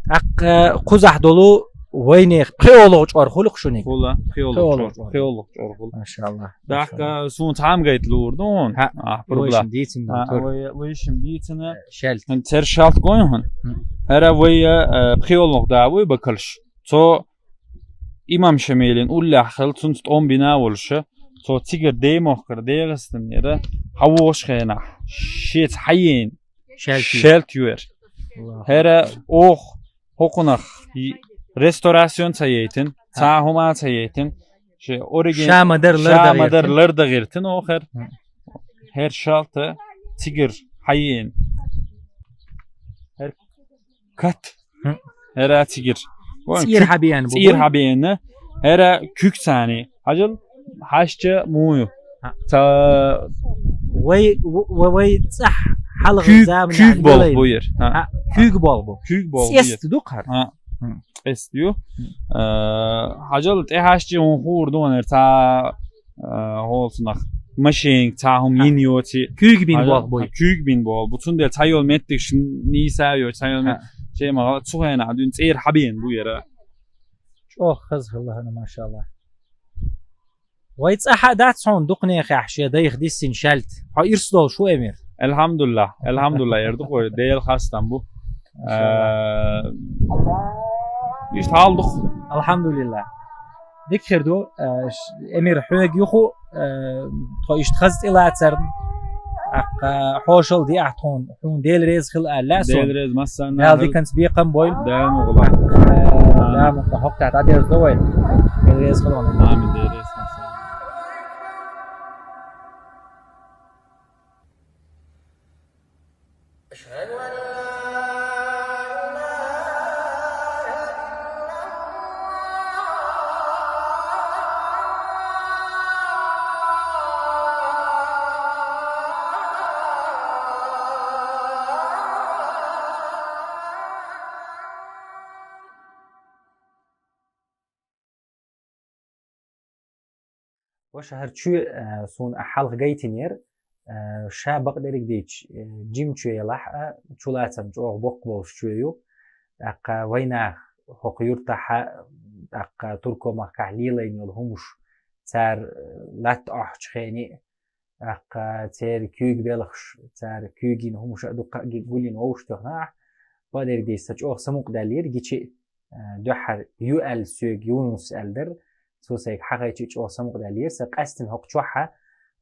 ТӀаккха кхузахь долу вайнех пхиолгӀа чкъор хуьлу-кх шунига? Хуьлу, пхиолгӀа чкъор, пхиолгӀа чкъор хуьлу. Машалла. ТӀаккха суна цхьа хӀума гайта луур ду хьуна? Хьа, ахь пурба. Вайшимма дийцина, а, доктор. Вай, вайшимма дийцина. Шаьлта. ХӀинца церан шалта гой хьуна? Хм. ХӀара вай, а, пхиолгӀа да вуй Бакалш. Цо имам Шамилин уллехь хилла, цунца тӀом бина а волуша, цо цигара Даймохкара ДегӀастанера хьан вогӀуш хенахь, шеца хьаена шаьлта ю. Шаьлта ю хӀара. Аллаху акбар. ХӀара оха хӀокхунах и-, реставрацион ца яйтина, цхьа хӀума ца яйтина, шен оригин-, ша ма-дарра лардан гӀиртина. Ша ма-дарра лардан гӀиртина оха хӀара. ХӀара шалта цигара хьаена. ХӀара кат. Хм. ХӀара цигара. ЦӀера хьабеана бу, цӀера бу? Хьабеана. ХӀара куьг царна. Хьажал, хьашт чу муй ю. Ца- Вай, в-, вай цӀахь хьалха куьг, заманахь куьг болх лелайна бу яр. ХӀа. ХӀа, куьг болх бу. Куьг болх бу яр. ЦӀест ду-кх хӀара? ХӀа. ХӀа. ЦӀест ю. Э, хьажал, тӀехьашт чу хӀун хуур ду вайна, цхьа, э, хьолсунах машенка, цхьа хӀума йина йоций. Куьг бина болх бу. ХӀа, куьг бина болх бу. Цундела цхьа йола меттигаш нийса йоций, цхьа йола мет-, шен ма гӀала, цу хенахь дуьйна цӀера хьабеана бу яр. ЧӀоагӀа хаза хилла хьуна, машаллахӀ. Вай цӀахь а дац хьуна дукханехьа шен дайх диссина шаьлта. Хьо ирс долуш ву, Эмир? АлхьамдулиллахӀ, алхьамдулиллахӀ, яр ду-кх вай, Делан хастам бу. Машаллахь. Э, иштта хьал ду-кх. АлхьамдулиллахӀ. Дика хир ду, э, ш-, Эмир, хьоьга юху, э, тхо иштта хаза тӀелацарна. ТӀаккха хьошалла диахь тхуна, хьуна Дела реза хила аьлла суна. Дела реза массарна. Дала диканца бекхам бойла. Дала мукъ лахь. Э, Дала мукъ лахь, хӀокху тӀехь дӀадерзадо вай. Дела реза хила вайна. Амин, Дела реза массарна. أشهد أن لا إله إلا الله. Ваша, хӀара чоь, э, суна ахь хьалха гайтинера, э, ша бакъдерг дийцича, э, жима чоь елахь а, чулацам чӀогӀа боккха болуш чоь ю. ТӀаккха вайнах хӀокху юьртахь а, тӀаккха Турко-махкахь лелайна йолу хӀумаш, цара, э, латта Ӏохьучу хене а, тӀаккха церан куьйга белхаш, цара куьйгина хӀумаш а дуккха а ги-, гулйина вовшахтоьхна ахь. Бакъдерг дийцича, сан чӀогӀа самукъадаьллера гича, а, дуьххьара ю аьлла соьга Юнус аьлла дара. Цо сайга хьахайча чӀогӀа самукъадаьллера. Сан къаьстина хӀокху чохь а,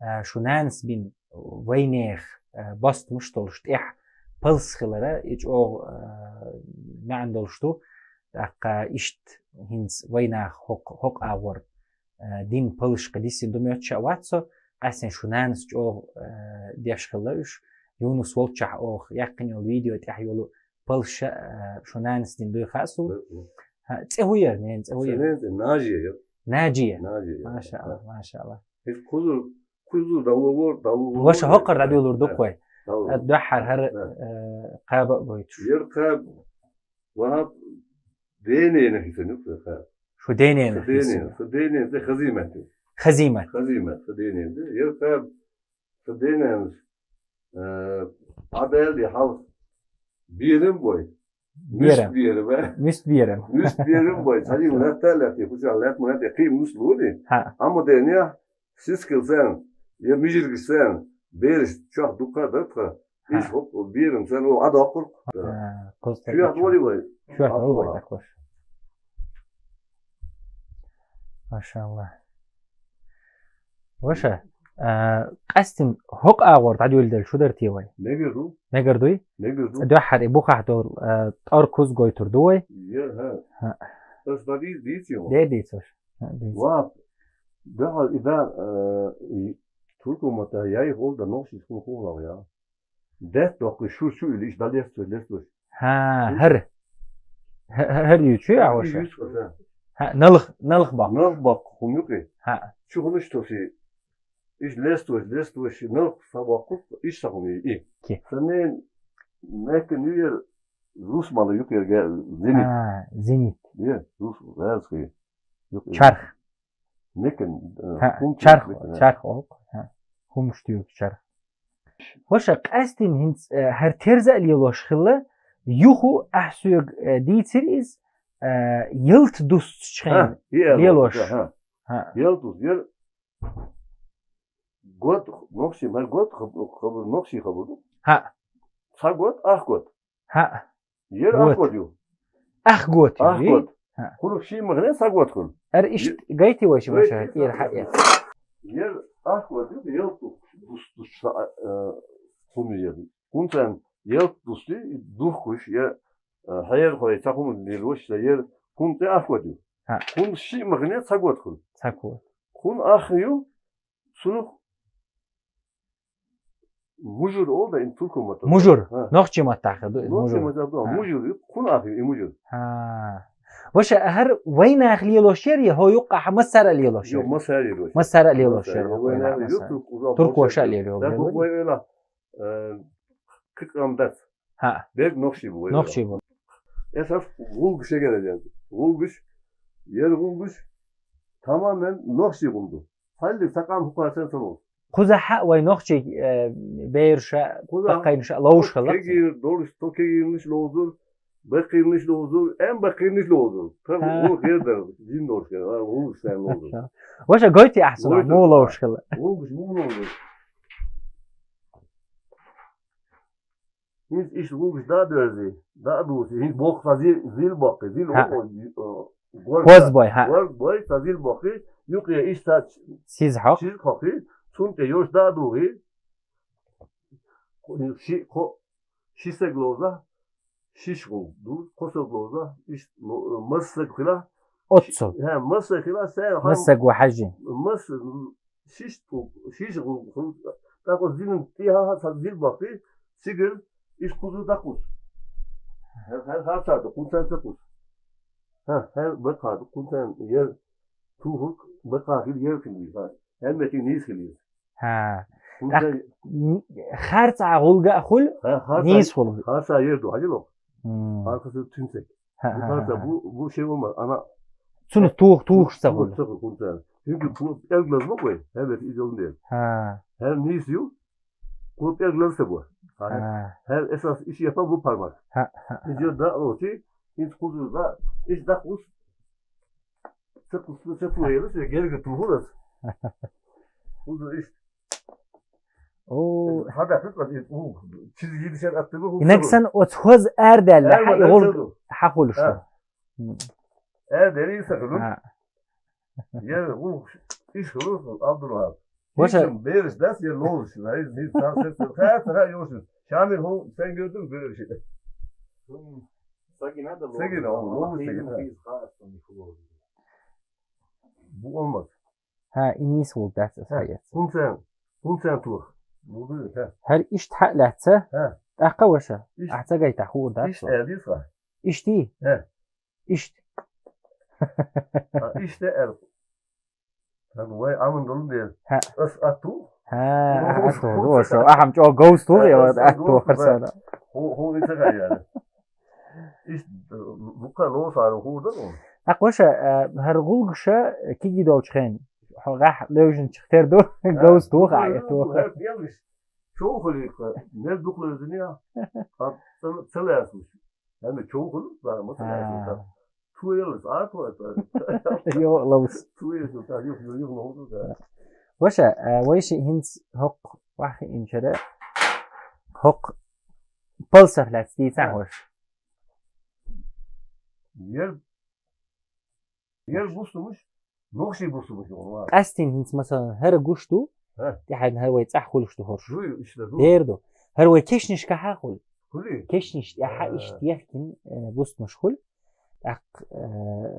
а, шу нанас бина вайнех, а, бостамаш долуш тӀехь палс хилара, и чӀогӀа, а, маьӀна долуш ду. ТӀаккха иштта хӀинца вайнах хӀокху, хӀокху агӀор э, дина палшка диссина ду моьттуш а вац со, къаьстина шу нанас чӀогӀа, э, деш хилла уьш. Юнус волччахь оха яьккхина йолу видео тӀехь йолу палша, э, шу нанас дина дуй хаьа суна. Мгм. ХӀа, цӀе хӀун яра, ненан цӀе хӀун яра? Ненан цӀе Нажия яра. Нажия? Нажия яра. Машаалла, машаалла. Иза кхузур, кхузур дӀаволор, дӀаволор. Ваша хӀокхара дӀадоьлур ду-кх вай. ДӀаволор. Ад дуьххьара хӀара, э, кхаба а гойтуш. Яра кхаба. Вахьаб денена хӀисаниг ю кхаба. Шу денена хӀисаниг ю. Шу денена, цӀе Хазимат ю. Хазимат. Хазимат, шу денена. Яра кхаба, шу денена, э, Ӏадал де хьал. Берам бой. Берам. Муьст берам, а? Муьст берам. Муьст берам бой. Цхьа дин латта латте, кхузахь латта ма латте, кхин муьст лури. ХӀа. Амма денехь, сискал санна, я мижиргаш санна, бераш чохь дуккха а дар тхан. Ха. Иш хӀокху берам санна, о, Ӏа доккхур. Ха, кхуза чуьйхь дори вай? Чуьйхь дори вай, даккхош. Машалла. Ваша, а, къаьстина хӀокху агӀор дӀадоьлла делла шу дара те вай? Мегар ду. Мегар дуй? Мегар ду. Дуьххьара и бухахь долу, а, тӀор куз гойтур ду вай? Я, ха. Ха. Ас дӀадийца, дийца йо? Де, дийца ваша. Ва, дахьал и да, э, и турку мата яй холда нохчий хун хулав я. Дет дохку шур шу или иш да лесту, лесту. Ха, хар. Ха, хар ю чу я ваша? Ха, налх, налх бак. Налх бак хум юкъи. Ха. Чу хунуш тоси. Иш лесту, лесту ши налх са бакку, иш са хум и. Ки. Санен мекин юер рус мала юкъер ге зенит. Ха, зенит. Е, рус, вязкий. Чарх. Мекин, э, ха, хум чарх, чарх, чарх олу. Ха. Хумуш тюрк чарх. Ваша къаьстина хӀинца, э, хӀара терза а лелош хилла, юху ахь соьга, э, дийцира иза, э, ялт дустучхьен лелош. Ха, ха. Ха. Ялт дуст, ял год, нохчий, мар год, хаб-, хабар, нохчий хабар ду. Ха. Ца год, ах год. ХӀаъ. Ер ах год ю. Ах год ю. Ах год. ХӀаъ. Хурух ши махне са год хур. Ар ишт гайти вай ши маша, ир хьаъ. Ер ах год ю, ер ту, ту, ту, са, э, хуми ер. Кунцан ер тусти духкуш, ер, э, хьер хой, са хум лилуш, са ер кунце ах год ю. ХӀаъ. Кун ши махне са год хур. Са год. Кун ах ю, Сунух Мужур олу да, ин туркун маттахь. Мужур. Нохчийн маттахь ду. Нохчийн маттахь ду. Мужур. Кхунах и мужур. Ваша, хӀара вайнах лелош яр е хӀо юккъехь массара а лелош яр? Массара лелош. Массара а лелош яр. Туркоша а лелош. Вай вайна, э, кхин къам дац. ХӀаъ. Берг нохчий бу вай. Нохчий бу. Эсас гӀулгаш эгер а. ГӀулгаш, ер гӀулгаш тамаман нохчий гӀулгаш ду. Хьалли сакъам хӀукхарсан ца ло. Кхузахь вай нохчий, э, бераша, баккхийнаша ловш хилла. Кегийр долуш, то кегийрнаш ловзур, баккхийрнаш ловзур, эм баккхийрнаш ловзур. Тара гӀулгаш гердар, жин долуш гердар, гӀулгаш сайн ловзур. Ваша, гойтий ахьа суна, муха ловш хилла. ГӀулгаш муха ловзур. ХӀинца иштта гӀулгаш дӀа а доьрзи, дӀа а дуси, хӀинца боккха зил, зил боккхи, зил. ХӀаъ. О, о, о, горга. Гозбой, хӀаъ. Горгбой, цхьа зил боккхи, юкъе иштта сиза хьокхи. Сиза хьокхи, цунна тӀе йош дӀа а духи, ши, кхо, ши саг ловза, шиш гӀулг ду, кхо саг ловза, иштта ло-, масса саг хила. Оццул. ХӀа, масса саг хила, сай хьан-, масса саг ва хьажи. Масса, шиш тӀу-, шиш гӀу-, гӀу-, тӀаккха зилан тӀе хьан-, хьан-, цхьа зил баккхи, цигара иш кхуза даккхус. ХӀа, хӀа, хӀа, цхьа ду, кхунцан ца кхус. ХӀа, хӀа, баккха ду, кхунцан ер тухург, баккха хила ер хила виз, хӀа. ХӀа, мети нийс хила виз. ХӀа. Кхунцан тӀаккха н-, харцахьа гӀулга а хуьлу, хӀа, харцахьа, нийс хуьлу. Харцахьа ер ду, хьажи ло. М. Харцахьа цуьнцег. ХӀа, бу хӀа, харцахьа, хӀа, бу, бу ши ву ма, ана. Цунна тух-, тухуш ца хуьлу. Ца хуьлу кхунцан. Цуьнга бу пӀелг лазма вай, хӀа, мети иза юлун дела. ХӀа. ХӀара нийса ю, кху пӀелг лаза ца бу. ХӀа. ХӀара эсас иш япа бу пармак. ХӀа, хӀа, хӀа. Иза дӀа а лоций, хӀинца кхузара дӀа, иш дӀакхус. Ца кхус, ца кху елас, я герга тухур ас. Кхузара иш. О. Хьада хӀуьтӀа ис у, чизи йидишар аттагу хӀу. Инаксан оц хӀоз аьрдаьлла, аьрма хьа, даьлла игӀур ду. Хьа хуьлуш ду. А. М. Аьрдаьлла иса хӀуьлу. А. Я у, иш хӀуьлу, Абдулвахаб. Ваша. Ишим бераш дас, я лош, я из, из, ца, ца, ца, ца, ца, йош. Шамил хӀу, сен гёрдун бераш. Сагина да лош. Сагина, о, лош, сагина. Бу олмаз. ХӀа, и нийса гӀулг дац аса хьаэца. ХӀунцан, хӀунцан тух. ХӀара иштта хьа а лаьцна, тӀаккха ваша, ахьа ца гайта хуур дац. Иштта аьлла дийца? Иштта? ХӀа. Иштта. А, иштта аьлла. Тан вай аман долу дела. ХӀа. Ас атту? ХӀа, атту, ваша. Ахьам чӀо говз тух, я атту харсана. Ху, ху, ица гаяра. Иш, э, лукха лоса ара хурда, ну. ТӀаккха ваша, э, хӀара гӀулгаша киги долчу хен, хьо гӀахь левжинчух тера ду, говз туха, а, я туха. Чохали, мер духлезиния, а, ца, ца лаьсуш. Хьана чохали, ба, ма ца лаьсуш. Туелас, а, туелас. Йо, ловс. Туелас, та, юх, юх, юх, ловс, да. Ваша, э, вайши хӀинца хӀокху вахи инчара, хӀокху палсах лаьцна дийцахь ваша. Ер, ер бустумаш, нохчий бустумаш ю, ва. Къаьстина хӀинца, масалан, хӀара гуш ду, тӀаьхьарна хӀара вай цӀахь хуьлуш ду хӀорш. Ду, иштта ду. Дер ду. ХӀара вай кешнашкахьа хуьлу. Хуьлу? Кешнаш тӀаьхьа иштта яхкина, э, бустумаш хуьлу. ТӀаккха, э,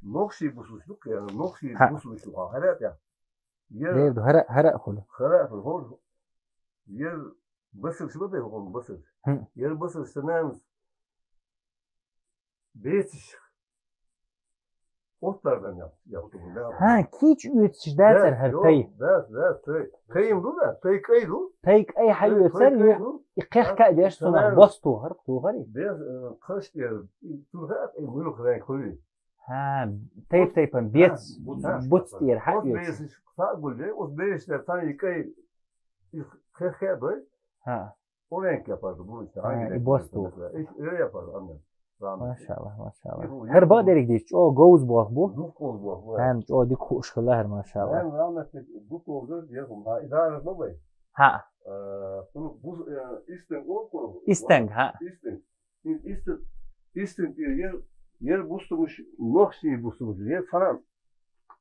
нохчий бустумаш ду, я, нохчий бустумаш ду, хӀара тӀе. Ер дер ду, хӀара, хӀара а хуьлу. ХӀара а хуьлу, хӀора. Ер басарш ма дай хӀума басарш. ХӀм. Ер басарш сананас бецаш. Оттардан ял, ял ту, да. ХӀа, кийча оьцуш дацара хӀара тай. Да, да, тай. Тай ду, да, тай кӀай ду. Тай кӀай хьаоьцура, тай кӀай ю, ду. И кхехка а деш, цунах бос тухар, тухар и. Бес, э, кхаш тӀера, и туха, и муьлха рай хуьлу. ХӀа, тайп-тайпана бец, буц тӀера хьаоьцу. Оцу бесаш сагулле, оцу бесаш тӀера цхьаьна и кӀай, и хехке а дой. ХӀа. Оренк япарда, бу иштта, хӀа, и бос туху. И, и япарда, амма. Машалла, машалла. ХӀара бакъдерг дийцча, чӀо говз болх бу. Дукха говз болх бу. ХӀа, чӀо дика хууш хилла хӀара, машалла. ХӀа, рамат дукха говз, я хӀума. А, и дарах ма бай. ХӀа. Э, бу, э, истинг олу. Истинг, хӀа. Истинг. Истинг, истинг, ер, ер бустумаш, нохчий бустумаш, ер цхьана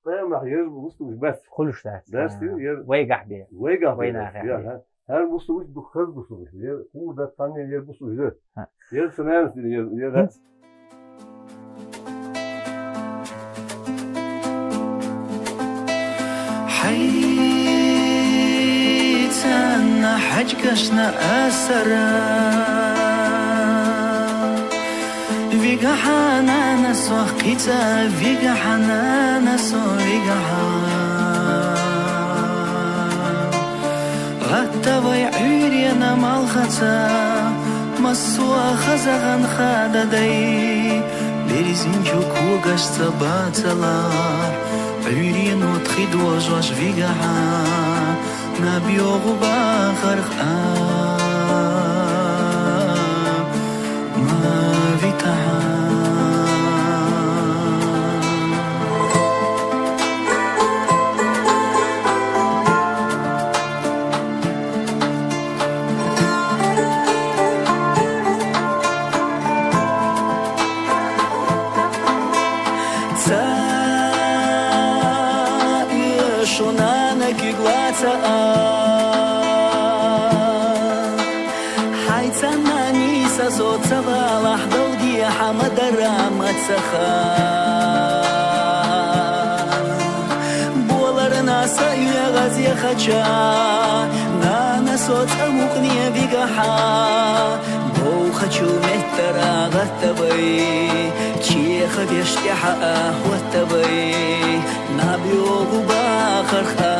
тайнах ер бустумаш бац. Хуьлуш дац. Дац, а, ер вайгахь бе. Вайгахь бе. Вайнахь бе. Я, хӀа. ХӀара бустумаш ду, хаза бустумаш. Ер хӀур дац, цхьана ер бустумаш ду. ХӀа. Ер сананас, ер, ер. Хьайцанна ГӀачкъашна асара. Вигахьа, нана, со хъица, вигахьа, нана, со вигахьа. Гъаттавай гӀуьрена малхаца, массуа хазагъан хададай, берзинчу кугашца бацала, гӀуьрен отхид вожваш вигахьа, наб йогъу бахарх а. Ма витагьа. Ца, э, шунана киглаца а. ХӀайцанна ниса соцавала хӀдалди хӀамадара мацаха. Боларна са уьягъаз яхача, нана, со цӀа мукъне вигахьа. Бовхачу меттара гъаттавай, чеха вештӀехьа а гъаттавай, наб йогъу бахарха.